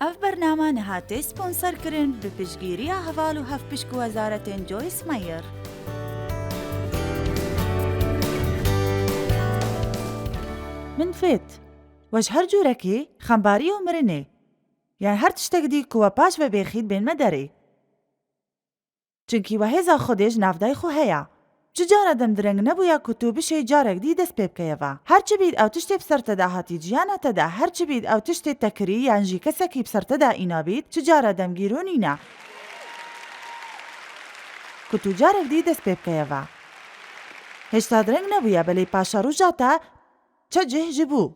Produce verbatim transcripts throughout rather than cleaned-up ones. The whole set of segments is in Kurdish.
Ev bername nehate sponserkirin bi piştgiriya heval û hevpişk û wezaretên Joyce Meyer. Min divêt, we ji her cûrekî xembarî û mirinê, yan her tiştek dî ku we paş ve bêxît bên me derê. Çimkî we hêza Xwedê ji nav dayê xwe heye. Çi cara dem direng nebûya ku tu bişêy carek dî dest pê bikeye ve. Her çi bît ew tiştê bi ser te de hatî jiyana te de, her çi bît ew tiştê te kirî yan jî kesekî bi ser te de îna bît, çi cara dem gîro nîne ku tu carek dî dest pê bikeye ve. Hêşta direng nebûye, belê paşeroja te çi cih ji bû.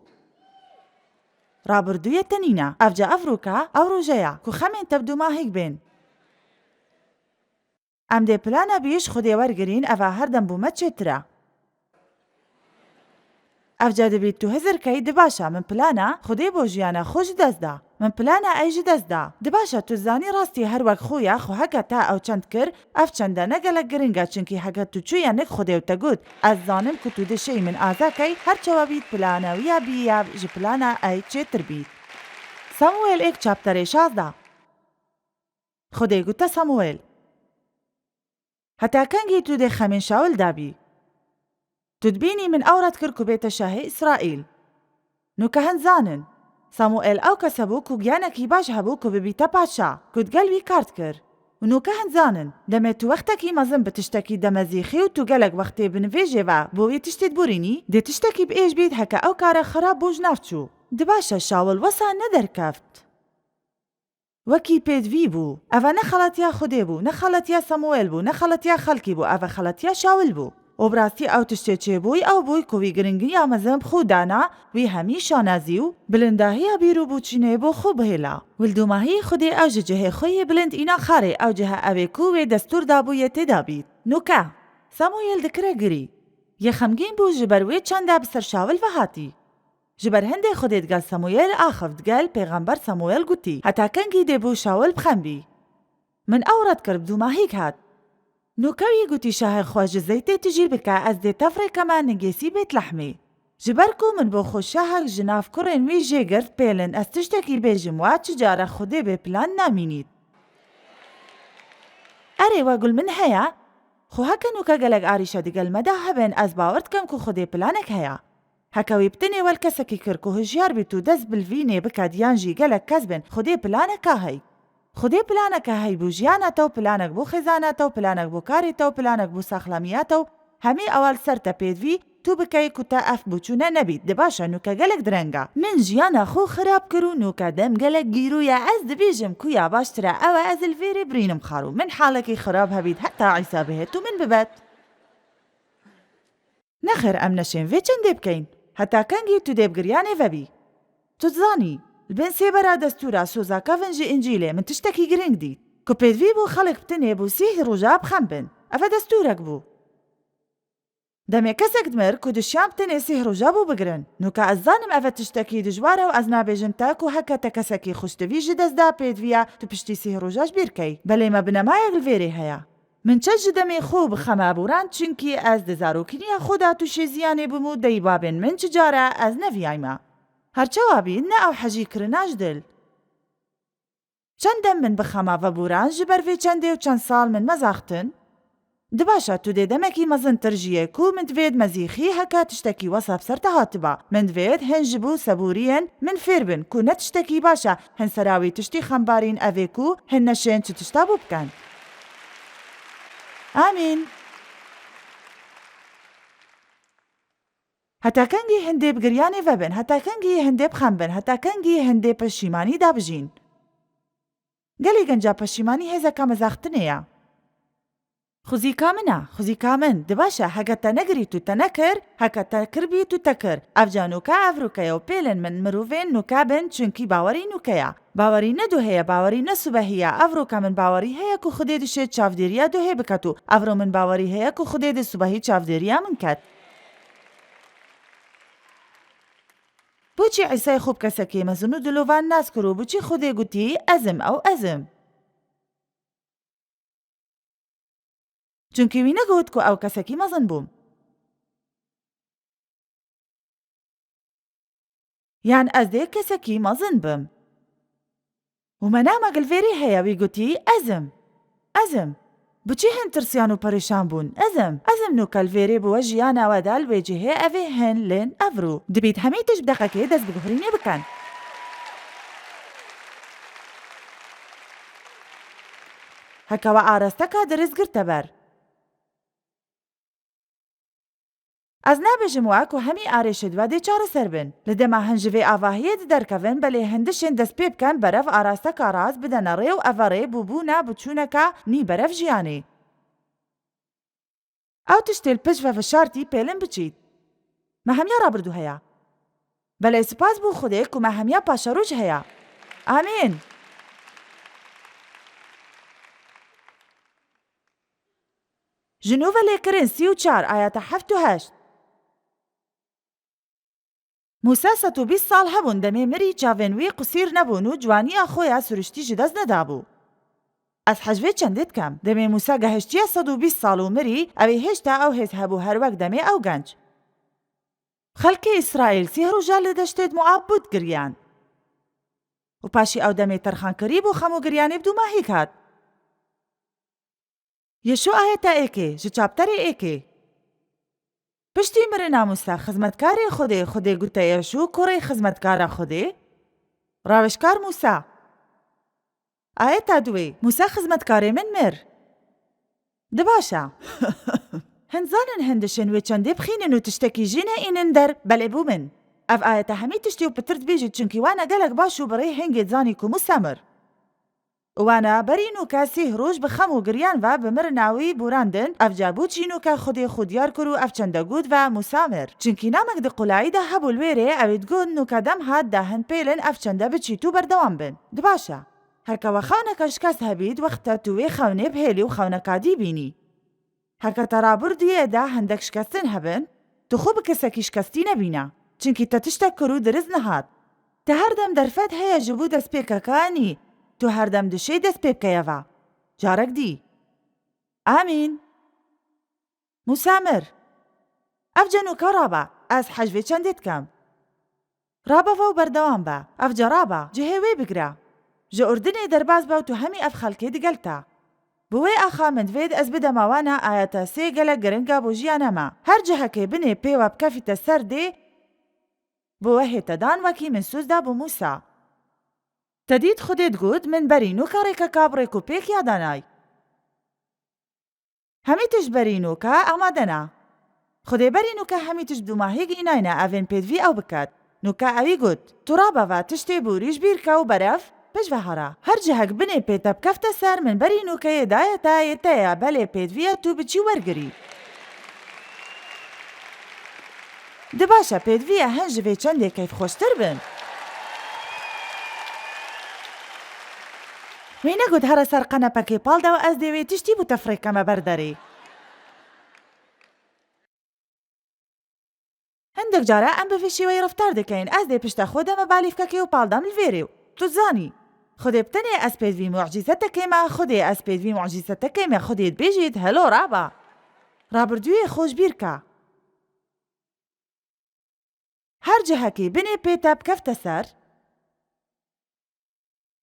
Rabirdûyê te nîne. Evca ev rûka, ew roje ye ku xemên te bi dûmahîk bên. Em dê plana bî ji Xwedê wergirîn, eva her dem bo me çêtir e. Evca dibî tu hizir key, di baş e, min plana Xwedê bo jiyana xwe ji dest da. Min plana ey ji dest da. Di baş e, tu zanî rastî her wek xwe ye, xwe heke te ew çend kir, ev çende ne gelek giring e, çimkî heke tu çûye nik Xwedê û te got, ez zanim ku tu dişêy min aza key, her çawa bît plana wî ya bî ya ji plana ey çêtir bît. Samuel êk çapterê şazda. Xwedê gote Samuel, heta kengî tu dê xemên Şawil de bî? Tu dibînî min ew red kir ku bête şahê Îsraîl. Nûke hin zanin. Samuel ew kes hebû ku giyanekî baş hebû ku bibîte padşa, ku digel wî kar dikir. Û nûke hin zanin, demê tu wextekî mezin bi tiştekî demezîxî û tu gelek wextê bi nivêjê ve bo wî tiştê diborînî, dê tiştekî bi êş bît heke ew kare xirab bû ji nav çû. Di baş e Şawil wesa nederkeft. Wekî pêdivî bû. Eve ne xeletiya Xwedê bû, ne xeletiya Samuel bû, ne xeletiya xelkî bû, eve xeletiya Şawil bû. Û bi rastî ew tiştê çêbûy, ew bûy ku wî giringiya mezin bi xwe dana, wî hemî şanazî û bilindahiya bîr û bûçînê bo xwe bihêla. Wildûmahî Xwedê ew ji cihê xwe yê bilind îna xarê, ew cihe ew ê ku wê destûr dabûye tê de bît. Nûke, Samuel dikire girî. Yê xemgîn bû ji ber wê çenda bi ser Şawil ve hatî. Ji ber hindê Xwedê digel Samuyel axift, digel pêxember Samuyel gotî, heta kengî dê bo Şawil bi xem bî? Min ew red kir, bi dûmahîk hat. Nûke wî gotî, şahê xwe ji zeytê tijî bike, ez dê tev rêkeme ningêsî Bêtlehmê. Ji ber ku min bo xwe şahek ji nav kurên wî jê girt, pêlin ez tiştekî bêjim we, çi care Xwedê bê plan namînît. Erê, we gul min heye. Xwe heke nûke gelek arîşe digel me de hebin, ez bawer dikim ku Xwedê planek heye. Heke wî bi tenê wel kesekî kir ku hişyar bît û dest bi livînê biket yan jî gelek kes bin, Xwedê planeke hey. Xwedê planeke hey bû jiyana te û planek bû xêzana te û planek bû karê te û planek bû saxlamiya te û hemî ewa li ser te pêdivî tu bikeyî ku te ev bûçûne nebît. Di baş e, nûke gelek direng e. Min jiyana xwe xirab kir û nûke dem gelek gîrû ye. Ez dibêjim ku ya baştir e ew e ez li vêrê birînim xar û min halekî xirab hebît heta Îsa bihêt û min bibet. Nexêr, em neşên vê çendê bikeyn. Heta kengî tu dê bi giryanê vebî? Tu dizanî, li bin sêbera destûra soza kevin ji Încîlê min tiştekî giring dît, ku pêdivî bû xelk bi tinê bo sîh roja bi xem bin. Ev e destûrek bû. Demê kesek dimir ku dişiyan bi tinê sîh roja bo bigirin. Nûke ez zanim ev e tiştekî dijwar e û ez nabêjim te ku heke te kesekî xuştivî ji dest da pêdiviya tu piştî sîh roja ji bîr key. Belê me binemayek li vêrê heye. Min çend ji demê xwe bi xema boran, çimkî ez di zarokîniya xwe de tûşê ziyanê bûm û deyî babên min çi care ez neviyayme. Her çawa bî, ne ew hejî kirina ji dil. Çend dem min bi xema veboran, ji ber vê çendê û çend sal min mezaxtin. Di baş e, tu dê demekî mezintir jiyê ku min divêt mezîxî heke tiştekî wesa bi ser te hatiba. Min divêt hin ji bo sebûriyên min fêr bin ku ne tiştekî baş e, hin sera wî tiştî xembarîn ev ê ku hin neşên çi tişta bo bikin. Amîn. Heta kengî hindê bi giryanê vebin, heta kengî hindê bi xem bin, heta kengî hindê peşîmanî dabijîn? Gelî genca peşîmanî hêzeka mezaxtinê ye. Xwezîka min e, xwezîka min. Di baş e, heke te negirî tu te nekir, heke te kirbî tu te kir. Ev ca nûke ev rûke ye û pêlin min mirovên nûke bin, çimkî bawerî nûke ye. Bawerî ne duhê ye, bawerî ne subehî ye. Ev rûke min bawerî heye ku Xwedê dişê çavdêriya duhê biket û evro min bawerî heye ku Xwedê di subehî çavdêriya min ket. Boçî Îsayê xwe bi kesekê mezin û dilovan nas kir û boçî Xwedê gotî, Ez im ew ez im? Çimkî wî negot ku ew kesekî mezin bûm. Yan ez dê kesekî mezin bim. Û menamek li vêrê heye, wî gotî, Ez im. Ez im. Bi çi hin tirsiyan û perêşan bûn? Ez im. Ez im nûke li vêrê bi we jiyana we de li wê cihê evê hin lên evro. Dibît hemî tişt bi deqekê dest bi guhirînê bikin. Heke we arasteka dirist girte ber. Ez nabêjim we ku hemî arêşê di we dê çareser bin. Li dema hin ji vê avahiyê di derkevin, belê hin dişên dest pê bikin berev arasteka rast bidene rê û eve rê bûbûna biçûneka nî berev jiyanê. Ew tiştê li pişt ve vişartî pêlin biçît. Me hemiya rabirdû heye. Belê spas bo Xwedê ku me hemiya paşeroj heye. Amîn. Ji nû ve Lêkirin sî û çar ayeta heft û heşt. Mûsa sed û bîst sal hebûn demê mirî, çavên wî qusîr nebûn û ciwaniya xwe ya siruştî ji dest nedabû. Ez hej vê çendê dikem. Demê Mûsa gehiştiye sed û bîst sal û mirî, ew ê hêşta ew hêz hebû her wek demê ew genc. Xelkê Îsraîl sîh roja li deştê di Moab bû digiriyan. Û paşî ew demê terxankirî bû xem û giryanê bi dûmahîk hat. Yeşû ayeta êkê, ji çapterê êkê. Piştî mirina Mûsa, xizmetkarê Xwedê, Xwedê gote Yeşû, kurê xizmetkara Xwedê, rawêjkar Mûsa. Ayeta duwê, Mûsa xizmetkarê min mir. Di baş e. Hin zanin hin dişên wê çendê bixînin û tiştekî jî neînin der, belê bo min. Ev ayeta hemî tiştî û pitir dibêjit, çunkî wana gelek baş û bi rê hingê zanî ku Mûsa mir. Wana berî nûke sîh roj bi xem û giryan ve bi mirina wî borandin, ev ca bû çî nûke Xwedê xwe diyar kir û ev çende got ve Mûsa mir. Çunkî namek di qulayî de hebû li wê rê, ew ê digot nûke dem hat de hin pêlin ev çende biçît û berdewam bin. Di baş e. Heke we xewneke şikest hebît, wexta tu wê xewnê bihêlî û xewneka dî bînî. Heke te rabirdûyê de hindek şikestin hebin, tu xwe bi kesekî şikestî nebîne. Çunkî te tiştek kir û dirist nehat. Te her dem derfet heye ji bo destpêkeke nî. Tu her dem dişê dest pê bikeye ve. Carek dî. Amîn. Mûsa mir. Ev cenûka rabe. Ez hej vê çendê dikem. Rabe ve û berdewam be. Ev ca rabe. Cihê wê bigire. Ji Urdinê derbas be û tu hemî ev xelkê digel te. Bi wê axa min divêt ez bidema wana ayeta sê gelek giring e bo jiyana me. Her cihekê binê pê we bikefîte ser dê, bi we hête dan wekî min soz da bo Mûsa. Te dît Xwedê digot, min berî nûke rêkeka bi rêk û pêk ya danay. Hemî tişt berî nûke amade ne. Xwedê berî nûke hemî tişt dûmahî gînayne evên pêdivî ew biket. Nûke ewî got, tu rabe ve tiştê borî ji bîr ke û berev pêş ve here. Her cihek binê pê te bikefte ser, min berî nûkeyê daye te, yê te ye, belê pêdiviya tu biçî wergirî. Di baş e, pêdiviya hin ji vê çendê keyfxweştir bin. Wî negot here ser qenepekê pal de û ez dê wê tiştî bo te firê keme ber derê. Hindek cara em bi vî şêweyî reftar dikeyin. Ez dê pişta xwe deme balîfkekê û pal dem li vêrê û tu zanî. Xwedê bi tenê ez pêdivî mucîzetekê me, Xwedê ez pêdivî mucîzetekê me, Xwedê dibêjît, helo raba. Rabirdûyê xwe ji bîr ke. Her cihekî binê pê te bikefte ser.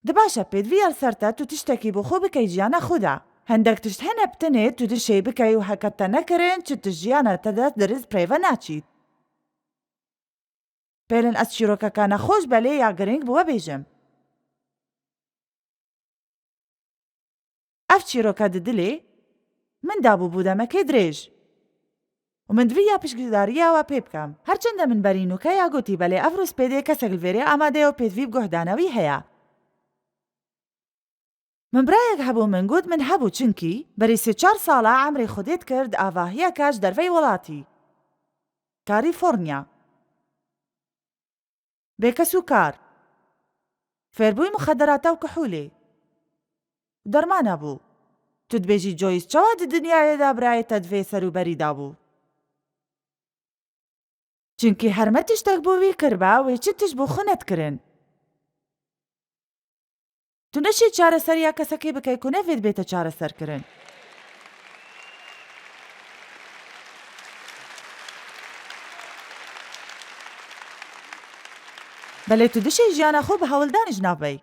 Di baş e, pêdiviya li ser te tu tiştekî bo xwe bikey jiyana xwe de. Hindek tişt hene bi tenê tu dişê bikey û heke te nekirin, çi tişt jiyana te de dirist bi rê ve naçît. Pêlin ez çîrokeka nexweş belê ya giring bi we bêjim. Ev çîroka di dilê min de bû bû demekê dirêj. Û min divî ya piştgudariya we pê bikim. Her çende min berî nûke ya gotî, belê ev rûspêdê kesek li vêrê amade ye û pêdivî bi guhdana wî heye. Min birayek hebû, min got min hebû, çunkî berî sê çar sala emrê Xwedê dikir di avahiyeke ji derveyî welatî. Kalîforniya. Bêkesûkar. Fêrbûyî muxederata û kuhûlê. Dermana bû. Tu dibêjî Joyce çawa di dinyayê de birayê te di vê serûberî de bû? Çunkî her me tiştek bo wî kiriba, wê çi tişt bo xwe nedikirin. Tu neşî çareseriya kesekê bikey ku nevêt bête çareserkirin. Belê tu dişê jiyana xwe bi hewldanê ji nav bey.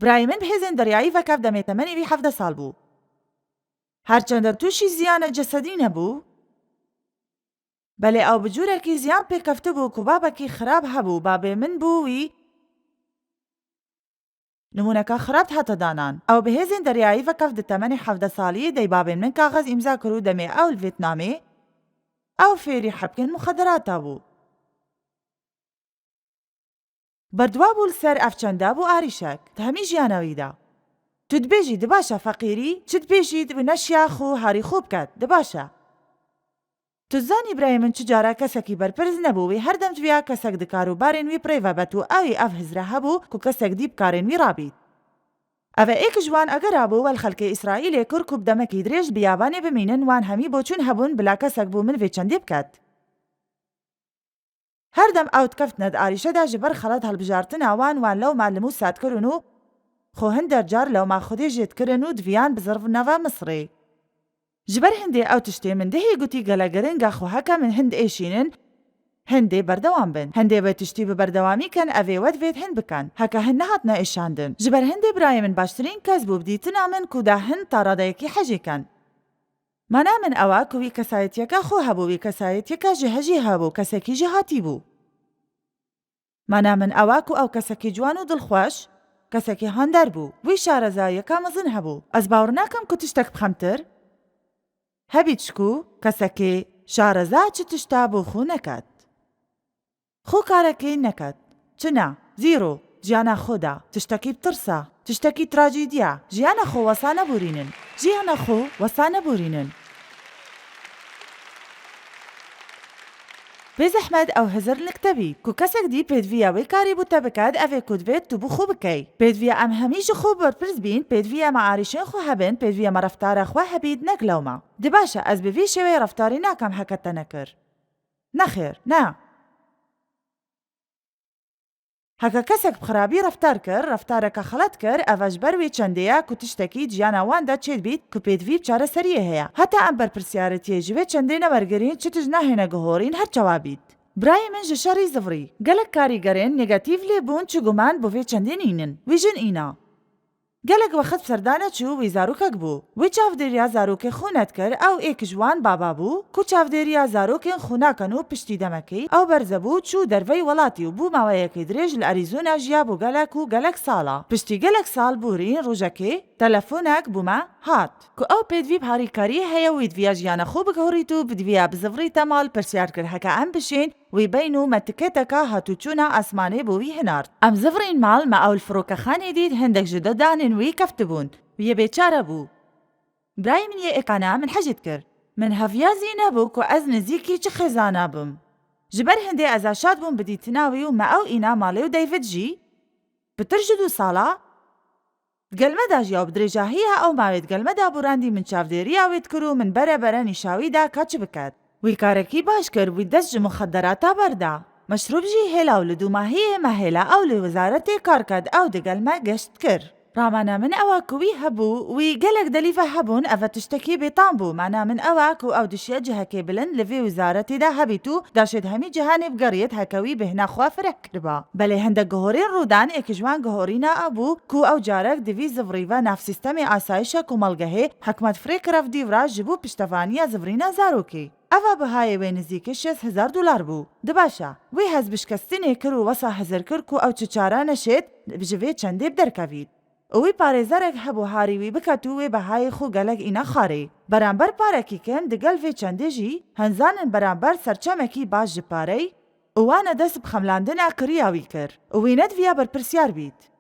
Birayê min bi hêzên deryayî vekeft demê temenê wî hevdeh sal bû. Her çende tûşî ziyana cesedî nebû, belê ew bi cûrekî ziyan pêkeftibû ku babekî xirab hebû, babê min bû wî nimûneka xirab hate danan. Ew bi hêzên deryayî vekeft di temenê hevdeh saliyê dey babên min kaxez îmza kir û demê ew li Vêtnamê ew fêrî hebkên muxederata bû. Berdwa bû li ser ev çenda bû arîşek. Di hemî jiyana wî de. Tu dibêjî di baş e feqîrî, çi dibêjî di neşiya xwe harî xwe biket, di baş e. Tu zanî birayê min çi cara kesekî berpirs nebû, wî her dem ji viya kesek di karûbarên wî bi rê ve bet û ew ê ev hizre hebû ku kesek dî bi karên wî rabît. Ev e êk ji wan egera bû wel xelkê Îsraîlê kir ku bi demekî dirêj bi yabanê bimînin, wan hemî boçûn hebûn bila kesek bû min vê çendê biket. Her dem ew dikeftine di arîşe de ji ber xelet hilbijartina wan, wan lewma limûsat kirin û xwe hinder car lewma Xwedê jê dikirin û diviyan bi zirv nava Misirê. Ji ber hindê ew tiştê min dihê gotî gelek giring e, xwe heke min hind êşînin, hindê berdewam bin. Hindê wê tiştî bi berdewamî ken, ev ê we divêt hin biken. Heke hin nehatine êşandin. Ji ber hindê birayê min baştirîn kes bû bi dîtina min ku da hin ta radeyekî hejê ken. Mana min ew e ku wî kesayetiyeke xwe hebû, wî kesayetiyeke ji hejî hebû, kesekî ji hatî bû. Mana min ew e ku ew kesekî ciwan û dilxweş, kesekî hander bû. Wî şarezayiyeke mezin hebû. Ez bawer nakim ku tiştek bi xemtir hebît ji ku kesekê şareza çi tişta bo xwe neket. Xwe karekê neket. Çi ne? Zîro. Jiyana xwe da. Tiştekî bi tirsa. Tiştekî trajîdiya. Jiyana xwe wesa neborînin. Jiyana xwe wesa neborînin. Bê zehmet ew hizir niktebî. Ku kesek dî pêdiviya wê karî bo te biket, ev ê ku divêt tu bo xwe bikey. Pêdiviya em hemî ji xwe berpirs bîn, pêdiviya me arîşên xwe hebin, pêdiviya me reftara xwe hebît, nek lewma. Di baş e, ez bi vî şêweyê reftarî nakem heke te nekir. Nexêr, ne. Heke kesek bi xirabî reftar kir, reftareke xelet kir, ev e ji ber wê çendê ye ku tiştekî di jiyana wan de çêdibît ku pêdivî bi çareseriyê heye. Heta em berpirsiyarîtiyê ji vê çendê newergirîn, çi tişt nahêne guhorîn, her çawa bît. Birayê min ji şerî zivirî. Gelek karîgerên negatîf lê bûn, çi guman bo vê çendê nînin. Wî jin îna. Gelek wext bi ser de neçû, wî zarokek bû. Wî çavdêriya zarokê xwe nedikir, ew êk ji wan baba bû, ku çavdêriya zarokên xwe nakin û piştî demekê ew berze bû, çû dervey welatî û bû maweyekê dirêj li Arizona jiya bû gelek û gelek sala. Piştî gelek sal borîn rojekê telefonek bo me hat, ku ew pêdivî bi harîkariyê heye, wî diviya jiyana xwe biguherît û bi diviya bizivirîte mal. Pirsiyar kir, heke em bişên, wî beyn û me tiketeka hatûçûna asmanê bo wî hinart. Em zivirîn mal, me ew li firokexanê dît, hindek ji dedanên wî keftibûn. Wî yê bêçare bû. Birayê min yê êkana min hejî dikir. Min heviya zî nebû ku ez nizîkî çi xêzana bim. Ji ber hindê ez aşad bûm bi dîtina wî û me ew îna malê û David jî, pitir ji du sala, digel me de jiya û bi dirêjahiya ew mawê digel me de borandî, min çavdêriya wê dikir û min bere bere nîşa wî da ka çi biket. Wî karekî baş kir, wî dest ji muxederata berda. Meşrûb jî hêla û li dûmahiyê me hêla ew li wizaretê kar ket, ew digel me geşt dikir. Ramana min ew e ku wî hebû, wî gelek delîve hebûn, ev e tiştekî bêtam bû. Mana min ew e ku ew dişiye cihekê bilind li vê wizaretê de hebît û daşêt hemî cihanê bigeriyêt heke wî bêhna xwe fireh kiriba. Belê hindek guhorên rûdan, êk ji wan guhorîna ew bû ku ew carek di vî zivirî ve nav sîstemê asayişa komelgehê hikûmet firê kirevdî vira ji bo piştevaniya zivirîna zarokê. Eva bihayê wê nizîkî şêst hezar dolar bû. Di baş e. Wî hez bi şikestinê kir û wesa hizir kir ku ew çi çare neşêt ji vê çendê bi derkevît. Û wî parêzerek hebû harî wî biket û wê bihayê xwe gelek îna xwarê. Beramber parekî kem digel vê çendê jî, hin zanin beramber serçemekî baş ji parey û wane dest bi xemlandina kiriya wî kir û wî nediviya berpirsiyar bît.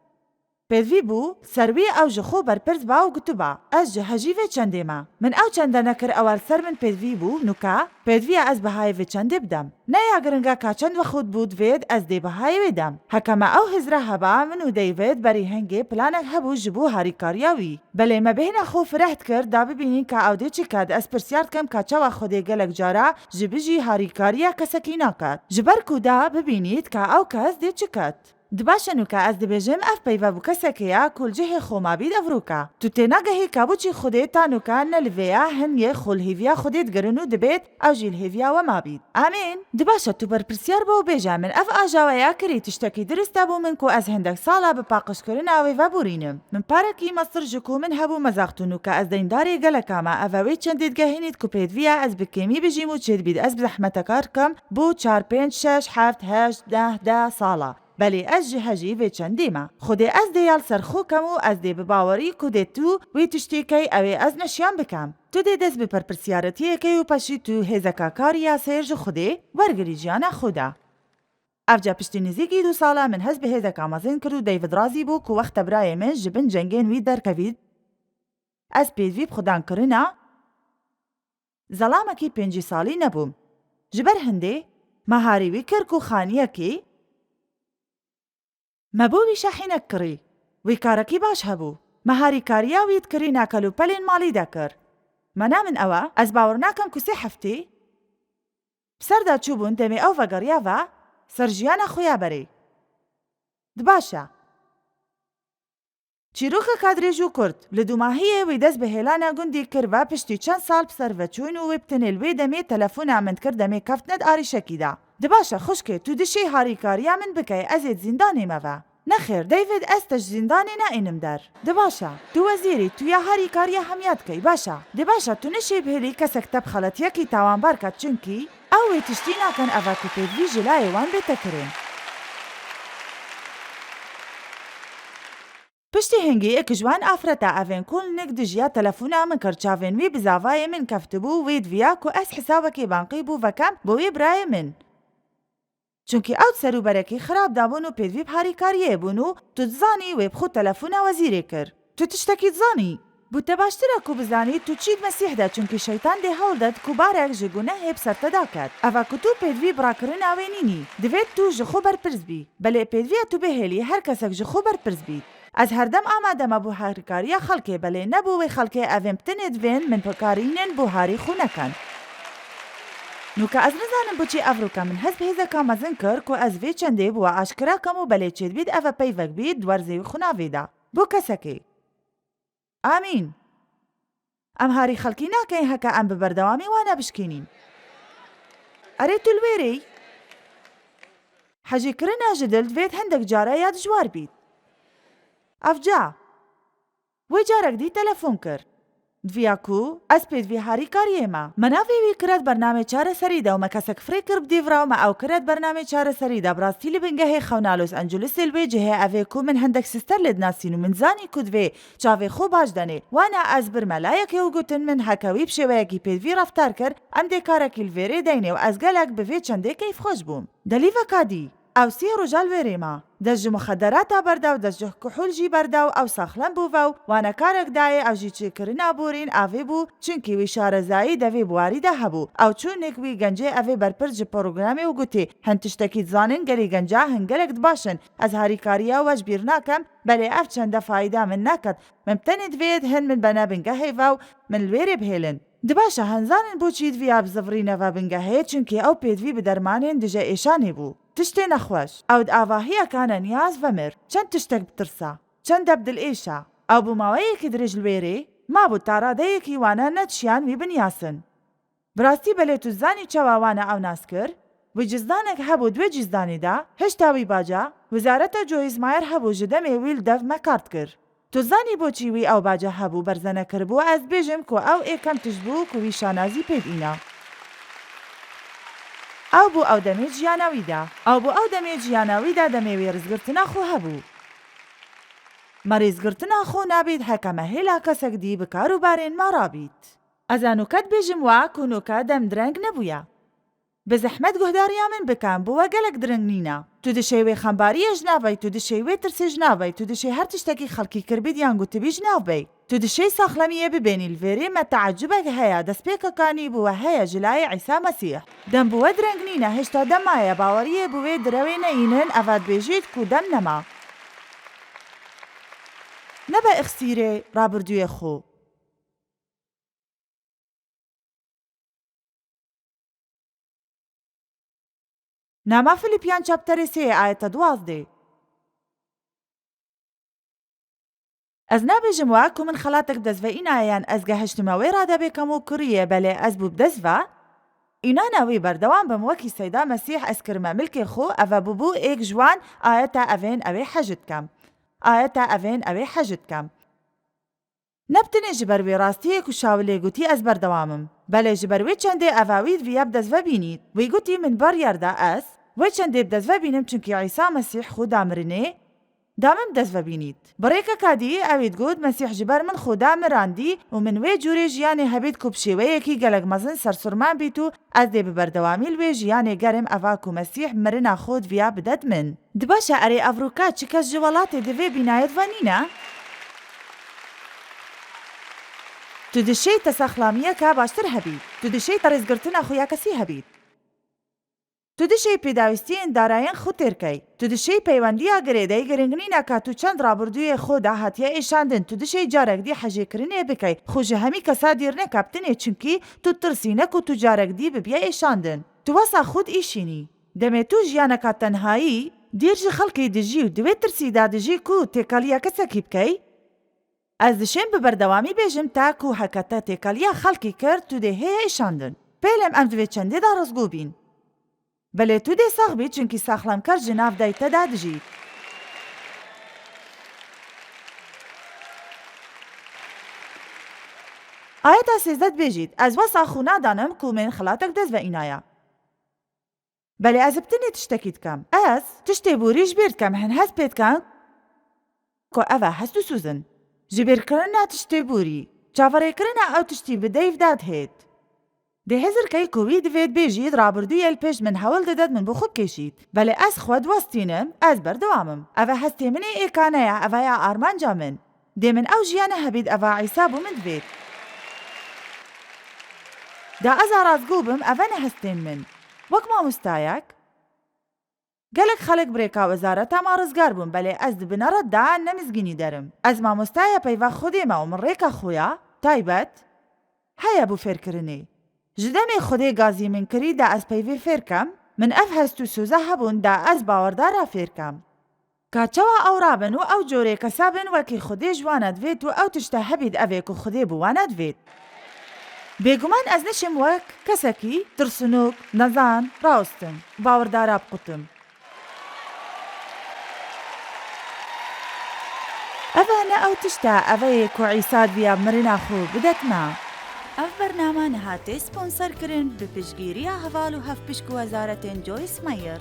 Pêdivî bû, ser wî ew ji xwe berpirs ba û gutiba, ez ji hejî vê çendê me. Min ew çende nekir, ew li ser min pêdivî bû, nûke pêdiviya ez bihayê vê çendê bidem. Ne ya giring e ka çend wext bû divêt ez dê bihayê wê dem. Heke me ew hizre heba, min û David berî hingê planek hebû ji bo harîkariya wî. Belê me bêhna xwe fireh dikir, da bibînîn ka ew dê çi ket, ez pirsiyar dikim ka çawa Xwedê gelek cara ji bijî harîkariya kesekî naket. Ji ber ku da bibînît ka ew kes dê çi ket. Di baş e, nûke ez dibêjim, ev peyve bû kesekê ya ku li cihê xwe mabî di evroka. Tu tênagehî ka boçî Xwedê ta nûke ne li vê ya, hin yê xwe li hêviya Xwedê digirin û dibêt ew jî li hêviya we mabît. Amîn. Di baş e, tu berpirsiyar be û bêje, min ev ajawe ya kirî, tiştekî dirist e bo min ku ez hindek sal e bi paqijkirina wê veborînim. Min parekî mestir ji ku min hebû, me zaxt û nûke ez deyndarê geleka me, ev e wê çendê digehînît ku pêdivî ye ez bi kêmî bijîm û çêdibît ez bi zehmetekar kim bo çar, pênc, şeş, heft, heşt, deh, deh sala. Belê ez ji hejî vê çendê me. Xwedê ez dê ya li ser xwe kem û ez dê bi bawerî ku dê tu wê tiştê key, ew ê ez neşiyan bikem. Tu dê dest bi berpirsiyaretiyê key û paşî tu hêzeka kar ya sêr ji Xwedê wergirî jiyana xwe de. Evca piştî nêzîkî du sala min hest bi hêzeka mezin kir û David razî bû ku wexta birayê min ji bin cengên wî derkevît, ez pêdivî bi xwedan kirina. Zelamekî pêncî salî nebûm. Ji ber hindê me harî wî kir ku xaniyekî me bo wî şehînek kirî. Wî karekî baş hebû. Me harîkariya wî di kirîna kelûpelên malî de kir. Mana min ew e, ez bawer nakim ku sê heftê bi ser de çûbûn, demê ew vegeriya ve ser jiyana xwe ya berê. Di baş e. Çîrokeka dirêj û kurt, li dûmahiyê wî dest bi hêlana gundî kir ve piştî çend sal bi ser ve çûn û wê bi tenê li wê demê telefona min dikir demê keftine di arîşekî de. Di baş e xwişkê, tu dişê harîkariya min bikey, ez ê di zîndanê me ve. Nexêr, David, ez te ji zîndanê neînim der. Di baş e, tu wezîr î, tu ya harîkariya hemiya dikey, baş e. Di baş e, tu nişê bihêlî kesek te bi xeletiyekî tawanbar ket, çunkî ew wê tiştî nakin eva ku pêdivî ji layê wan bête kirin. Piştî hingî êk ji wan afreta evên ku li nik dijiya telefona min kir, çavên wî bi zavayê min keftibû, wê diviya ku ez hesabekê bankî bo vekem bo wê birayê min. Çunkî ew di serûberekî xirab de bûn û pêdivî bi harîkariyê bûn û tu dizanî wê bi xwe telefona wezîrê kir. Tu tiştekî dizanî? Bo te baştir e ku bizanî tu çî di Mesîh de, çunkî şeytan dê hewl ded ku barek ji gunehê bi ser te daket. Eva ku tu pêdivî bi rakirina wê nînî. Divêt tu ji xwe berpirs bî. Belê pêdiviya tu bihêlî her kesek ji xwe berpirs bît. Ez herdem amade me bo harîkariya xelkê, belê ne bo wê xelkê evên bi tenê divên min bikarînin bo harî xwe nekin. Nûke ez nizanim boçî evroke min hest bi hêzeka mezin kir ku ez vê çendê bi we aşkera kem û belê çêdibît eve peyvek bît di werzê xwe navê de. Bo kesekê. Amîn. Em harî xelkî nakin heke em bi berdewamî wane bişkînîn. Erê tu li wêrê yî? Hejîkirina ji dil divêt hindek cara ya dijwar bît. Evca. Wê carek dî telefon kir. Diviya ku ez pêdivî harîkariyê me. Me navê wî kire di bernamê çareserî de û me kesek firê kir bi dîv re û me ew kire di bernamê çareserî de. Bi rastî li bingehê xewna Los Angelesê li wê cihê ev ê ku min hindek sister lê dinasîn û min zanî ku divê çavê xwe baş denê. Wana ez birme layekê û gotin min heke wî bi şêweyekî pêdivî reftar kir, em dê karekî li vêrê deynê û ez gelek bi vê çendê keyfxweş bûm. Delîveka dî. Ew sê roja li wêrê ma. Dest ji muxederata berda û dest ji kuhul jî berda û ew saxlem bû ve û wane karek dayê ew jî çêkirina borîn avê bû, çunkî wî şarezayî devê bi warî de hebû. Ew çû nêk wî gencê evê berpirs ji programê û gotê, hin tiştekî dizanin gelî genca hin gelek dibaş in. Ez harîkariya we ji bîr nakem, belê ev çende fayda min neket. Min bi tenê divêt hin min bene bingehê ve û min li wêrê bihêlin. Di baş e, hin zanin boçî diviya bizivirîne ve bingehê, çunkî ew pêdivî bi dermanên dije êşanê bû. Tiştê nexweş. Ew di avahiyeke neniyaz ve mir. Çend tiştek bi tirs e. Çend de bi dilêş e. Ew bû maweyekî dirêj li wêrê mabû ta radeyekî wane nedişiyan wî binyasin. Bi rastî belê tu zanî çawa wane ew nas kir? Wî cizdanek hebû di wê cizdanê de, hişta wî baca, Wizareta Joyce Meyer hebû ji demê wî li dev me kar dikir. Tu zanî boçî wî ew baca hebû berze nekiribû? Ez dibêjim ku ew ê kem tişt bû ku wî şanazî pê diîna. Ew bû ew demê jiyana wî de. Ew bû ew demê jiyana wî de demê wê rêzgirtina xwe hebû. Me rêzgirtina xwe nabît heke me hêla kesek dî bi kar û barên me rabît. Ez ê nûke dibêjim we ku nûke dem direng nebûye. Bi zehmet guhdariya min bikin, bo we gelek direng nîne. Tu dişê wê xembariyê ji nav bey, tu dişê wê tirsê ji nav bey, tu dişê her tiştekî xelkî kiribît yan gotibî ji nav bey. Tu dişê saxlemiyê bibênî, li vêrê me teecubek heye, destpêkeka nî bo we heye ji layê Îsa Mesîh. Dem bo we direng nîne, hêşta dem maye, baweriyê bo wê direwê neyînin, eva dibêjît ku dem nema. Nebe ixsîrê rabirdûyê xwe. Nama Filîpiyan çapterê sê ayeta duwazdeh. Ez nabêjim we ku min xelatek bi dest ve înaye yan ez gehiştime wê radebê kemûkirî ye, belê ez bû bi dest ve. Înana wî berdewam bim, wekî Seyda Mesîh ez kirime milkê xwe, eve bûbû êk ji wan, ayeta evên ewê hej dikem. Ayeta evên ewê hej dikem. Ne bi tenê ji ber wê rastiyê ku Şawilê gotî ez berdewam im, belê ji ber wê çendê eva wî viya bi dest ve bînît. Wî gotî min ber yer da ez wê çendê bi dest ve bînim, çunkî Îsa Mesîh xwe da mirinê, da min bi dest ve bînît. Bi rêkeka dî ewî digot, Mesîh ji ber min xwe da mirandî û min wê cûrê jiyanê hebît ku bi şêweyekî gelek mezin sersûrman bît û ez dê bi berdewamî li wê jiyanê gerim eva ku Mesîh mirina xwe diviya bidet min. Di baş e, erê evroka çi kes ji welatê di vê bînayê de ve nîne? Tu dişêy te saxlamiyeke baştir hebît. Tu dişêy te rêzgirtina xwe ya kesî hebît. Tu dişêy pêdawîstiyên darayên xwe têr key. Tu dişêy peywendiya girêdayî giring nîne ka tu çend rabirdûyê xwe de hatiye êşandin. Tu dişêy carek dî hejêkirinê bikey. Xwe ji hemî kesa dîr neke bi tenê, çimkî tu tirsî ne ku tu carek dî bibiye êşandin. Tu wesa xwe diîşînî. Demê tu jiyaneka tenhayî, dîr ji xelkê dijî û di wê tirsî de dijî ku têkaliya kesekî bikey, ez dişêm bi berdewamî bêjim te ku heke te têkaliya xelkî kir, tu dê hê êşandin. Pêlem em di vê çendê de rizgû bîn. Belê tu dê sax bî, çunkî saxlemker ji nav dayî te de dijî. Ayeta sêzdeh dibêjît, ez wesa xwe nadanim ku min xelatek dest ve înaye. Belê ez bi tenê tiştekî dikem. Ez tiştê borî ji bîr dikem, hin hest pê dikem ku ev e hest û soz in. Ji bîrkirina tiştê borî, çaverêkirina ew tiştî bi deyv de dihêt. Dê hizir key ku wî divêt bêjît, rabirdûyê li pêş min hewl didet min bi xwe bikêşît. Belê ez xwe diwestînim, ez berdewam im. Ev e hestê min ê êkane ye, ev e ya armanca min. Dê min ew jiyane hebît eva Îsa bo min divêt. Da ez a rastgo bim, ev e ne hestên min. Wek mamostayek, gelek xelk bi rêka wezareta me rizgar bûn, belê ez di bineret de ne mizgînî der im. Ez mamosteya peyva Xwedê me û min rêka xwe ya taybet heye bo fêrkirinê. Ji demê Xwedê gazî min kirî da ez peyvê fêr kem, min ev hest û soza hebûn da ez bawerdara fêr kem. Ka çawa ew rabin û ew corê kesa bin wekî Xwedê ji wana divêt û ew tişte hebît evê ku Xwedê bi wana divêt. Bêguman ez nişim wek kesekî tirsinok, nezan, rawestim, bawerdara biqutim. Ev e ne ew tişt e, ev e yê ku Îsa diviya mirina xwe bidet me. Ev bername niha tê sponserkirin bi piştgiriya heval û hevpişk û wezaretên Joyce Meyer.